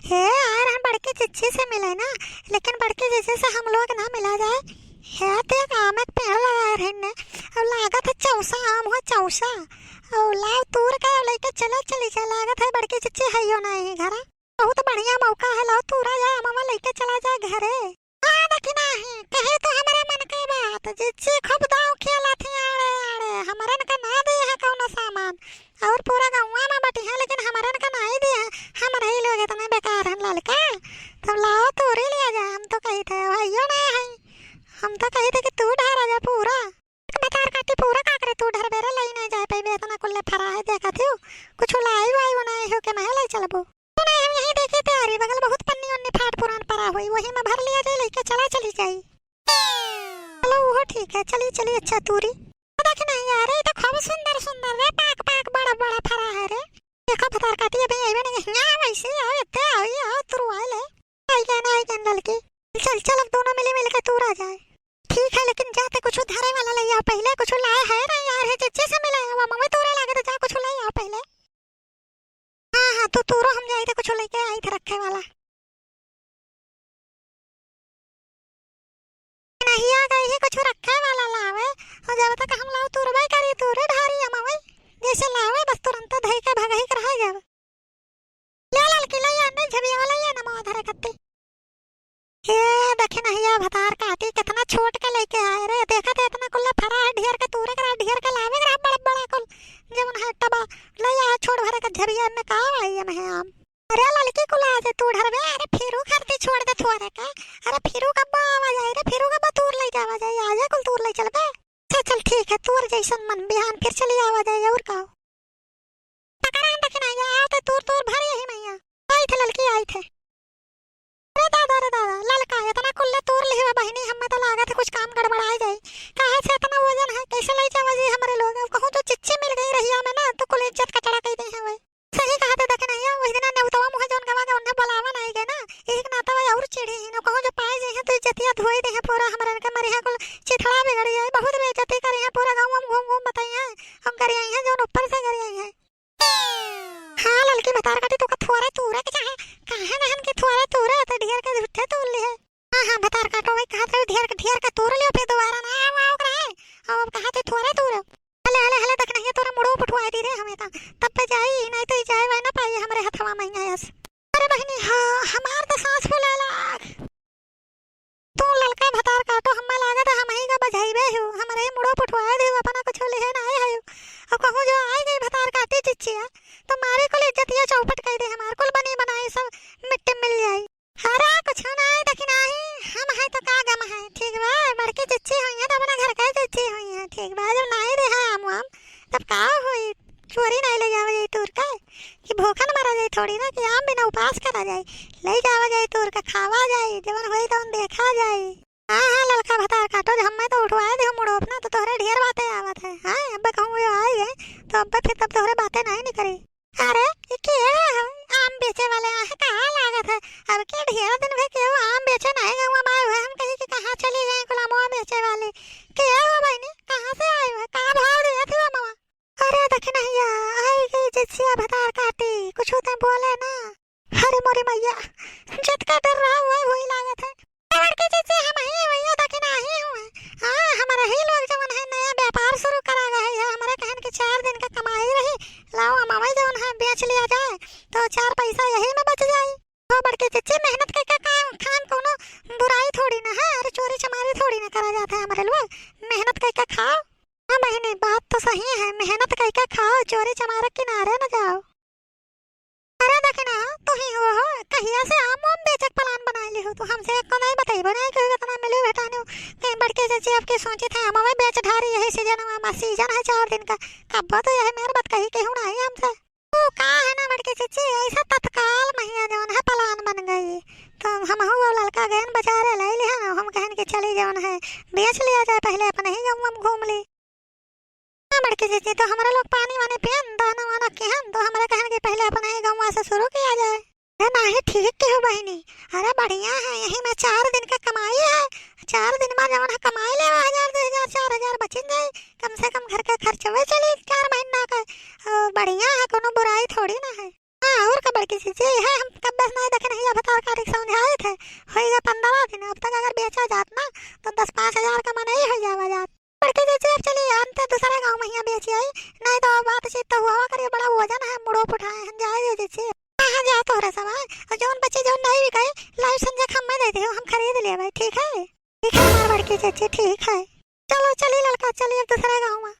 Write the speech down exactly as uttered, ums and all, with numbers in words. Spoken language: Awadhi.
हे यार, हम बड़की जिज्जी से मिले ना, लेकिन बड़की जिज्जी से हम लोग ना मिला जाए। हे, देख, आम एक पेड़ लगाए रहे ने, अब लागत है चौसा आम हो, चौसा। और लाओ तूर के लइके चले, चली जा, लागत है बड़की जिज्जी हइयो ना यही घरा। बहुत बढ़िया मौका है, लाओ तूरा जा, अमवा लइके चला जा घरे। हाँ, देखी नाही, कहे तो हमरे मन के बात, जिज्जी खूब दाव खेलत ही आड़े आड़े, हमरन का ना दे है कौनो सामान। और पूरा गौवा में बटी है, लेकिन हमरन का नाई दे है, हमरे ही लोग इतने बेकार हैं ललका। तब लाओ तोरे लिया जा, हम तो कही थे, भाइयों ना है, हम तो कही थे कि तू ढारा जा पूरा। भतार काटी पूरा का करे तू ढरबे रे, लई नहीं जाए पाइबे, इतना कुल्ले फरा है, देखा थियो, कुछ लाई वाई बनाए हो के मैं लई चलबो। तो नहीं, हम यहीं देखे तैयारी, बगल बहुत पन्नी उन्नी फाट पुरान परा हुई, वही में भर लिया जाए, लइके चला चली जाई। चलो, वो ठीक है, चली, चली, अच्छा तूरी। तो देख नहीं यार, ये तो खूब सुंदर, सुंदर रे, पाक, पाक, बड़ा, बड़ा फरा है रे। देखो भतार काटी, अभी अइबे नहीं, यहाँ वैसे आओ, इतने आओ, ये आओ, तुरवा ले। आई गए ना, आई गए ललकी। चल, चल, अब दोनों मिली मिल के तूरा जाए। ठीक है, लेकिन जाते कुछ धरे वाला ले आओ पहले, कुछ लाए है ना यार, है जिज्जी से मिले, अब मम्मी तूरे लागे तो जा कुछ ले आओ पहले। हाँ, हाँ, तू तूरो, हम जाई थे कुछ लेके आई थे रखे वाला। नहीं आ गई है कुछ रखे वाला लावे, और जब तक हम लाओ तुरबे करी, तूरे ढारी हम आवे, जैसे लावे बस तुरंत धई के भगही कर है जब। ले ललकी ले, ये नहीं झबिया वाला, ये ना माँ धरे कत्ती। ए, देखी नहीं, ये भतार काटी कितना छोट के लेके आए रे। देखा थे इतना कुल्ला फरा है, ढेर के तूरे करा, ढेर के लावे करा, बड़ा बड़ा कुल। जवन है टबा, ले आ, छोड़ भरे का झरिया में का आई हम है आम। अरे ललकी कुला जे तू ढरबे, अरे फिरू खरती छोड़ दे थोरे के। अरे फिरू कब्बा आवा जाए रे, फिरू कब्बा तूर ले जावा जाए, आजे कुल तूर ले चलबे। चल, चल, ठीक है, तूर जैसन मन, बिहान फिर चली आवा जाए, और का। पकड़ान देखी नहीं, आओ तो तूर, तूर भर यही मैया। आई थे ललकी, आई थे। अरे दादा, अरे दादा, ललका इतना कुल्ले तूर लिहवा बहिनी, हमें तो लागत है कुछ काम गड़बड़ाई जाई। काहे से इतना वजन है, कैसे ले जावा जी हमरे लोग? अब कहूँ जो चिच्ची मिल गई रहिया में ना, तो कुल इज्जत कचड़ा कई दे हैं वही। सही कहा थे, देखे नहीं है, वही दिन नेउतवा मुँह जौन गवा के उन्हें बुलावा नहीं गए ना, एक नाता वही और चिढ़ी ही ना, कहूँ जो पाए जाए हैं तो इज्जतिया धोई दे हैं पूरा, हमरे के मरे हैं कुल चिथड़ा बिगड़ जाए, बहुत बेइज्जती करे हैं, पूरा गाँव में घूम घूम बताई हैं, हम करे आई हैं जौन ऊपर से करे आई हैं। हाँ, ललकी भतार काटी, तोका थोरे तूरे के चाहे, काहे नहन के थोरे तूरे, तो ढेर के झूठे तूर ले है। हाँ, हाँ, भतार काटो, वही कहा था, ढेर के, ढेर के तूर लियो, फिर दोबारा ना आओ, आओ करे। अब कहा थे थोरे तूरे। हले, हले, हले, देख नहीं, तोरे मुड़ो पुठवाए दी रे हमें ता। तब पे जाई, नहीं तो ई जाए वाए ना पाई हमरे हथवा में आयस। अरे बहिनी, हाँ, हमार तो सांस फूले लाग। तू ललका भतार काटो, हम्मा लागत है हमही का बझाइबे हो, हमरे मुड़ो पुठवाए दे, अपना कुछ लिहे ना आए है। और कहूँ जो आई गई भतार काटी चिच्चिया, तो मारे कुल इज्जतिया चौपट कर दे हमार, कुल बनी बनाई सब मिट्टी मिल जाई। अरे कुछ ना है, देखी नाही, हम है तो का गम है, ठीक बा, बड़की चिच्ची हुई है तो अपना घर का चिच्ची हुई है, ठीक बा, जब नाही दे है आम वाम, तब का हुई, चोरी नहीं ले जावे जाई तूर का, कि भूखन मरा जाई थोड़ी ना, कि आम बिना उपास करा जाई, ले जावा जाई तूर का, खावा जाई, जवन होई तवन देखा जाई। हाँ, हाँ, ललका भतार काटो, जे हम्मे तो उठवाए दे मुड़ो अपना, तो तोहरे ढेर बातें आवत है। हाँ, अब्बे कहूँ ये आई है, तो अब्बे फिर तब तोहरे बातें नहीं निकरी। अरे, ये के है? आम बेचे वाले आए हैं, कहाँ लागत है? अब के ढेर दिन भे केहू आम बेचे नहीं गवा माए हुए, हम कही कि कहाँ चली गई गुलामवा बेचे वाली। के हो बहिनी, कहाँ से आए हुए? का भाव दिए थे अमवा? अरे दखिनहिया, आई गई जिज्जिया भतार काटी, कुछ तो बोले ना। अरे मोरी मैया, जितका डर रहा हुआ वही लागत है। बड़की जिज्जी हम ही हुई है, दखिना ही हुए। हाँ, हमारा ही लोग जवन है नया व्यापार शुरू करा गया है, हमारे कहन के चार दिन का कमाई रही, लाओ अमवा जवन है बेच लिया जाए, तो चार पैसा यही में बच जाए। तो बड़की जिज्जी मेहनत करके काम खान कोनो बुराई थोड़ी ना है, अरे चोरी चमारी थोड़ी ना करा जाता है हमारे लोग, मेहनत करके खाओ। हाँ बहिनी, बात तो सही है, मेहनत कइके खाओ, चोरी चमारे किनारे न जाओ। अरे दखिना, तू ही हो, हो, कहिया से आम वाम बेचक प्लान बनाए ली हो तू? हमसे एको नहीं बतइबो नहीं कि इतना मिली भेटानी हो। कहीं बड़की जिज्जी आपकी सोची था, हम अबे बेच ढारी यही सीजन में, सीजन है चार दिन का, कब्बो तो यही मेर बात कही केहू नहीं हमसे। वो का है ना बड़की जिज्जी, ऐसा तत्काल महिया जौन है प्लान बन गई, तो हम हूँ वो ललका गयन बाजारे ले लिहा ना, हम कहन कि चली जौन है बेच लिया जाए, पहले अपने ही गाँव में घूम ली। हाँ बड़की जिज्जी, तो हमारा लोग पानी वानी पियन, दाना वाना किहन, तो हमारे कहन कि पहले अपने ही गाँव से शुरू किया जाए। अरे नाही, ठीक के हो बहिनी, अरे बढ़िया है, यही में चार दिन का कमाई है, चार दिन में जौन है कमाई ले हजार, दो हजार, चार हजार बचिन जाए, कम से कम घर का खर्चवे चली चार महीना का। ओ, बढ़िया है, कोनो बुराई थोड़ी ना है। हाँ, और का बड़की चाची, है हम कब बस नहीं देखे नहीं, अब तार का रिक्शा में आए थे, होइगा पन्द्रह दिन, अब तक अगर बेचा जात ना, तो दस पाँच हजार का मनई हो जावा जात। बड़की चाची, अब चली, हम तो दूसरे गाँव में हियाँ बेची आई, नहीं तो बातचीत तो हुआ करिए, बड़ा वजन है, मुड़ो उठाए हम, जाए दे चाची। हाँ, हाँ, जाओ तोहरा सब, हाँ, और जौन बची जौन नहीं बिकाई, लाइव संजय का हमें दे दियो, हम खरीद लेबै, ठीक है? ठीक है हमार बड़की चाची, ठीक है। चलो, चली लड़का, चली अब दूसरे गाँव में।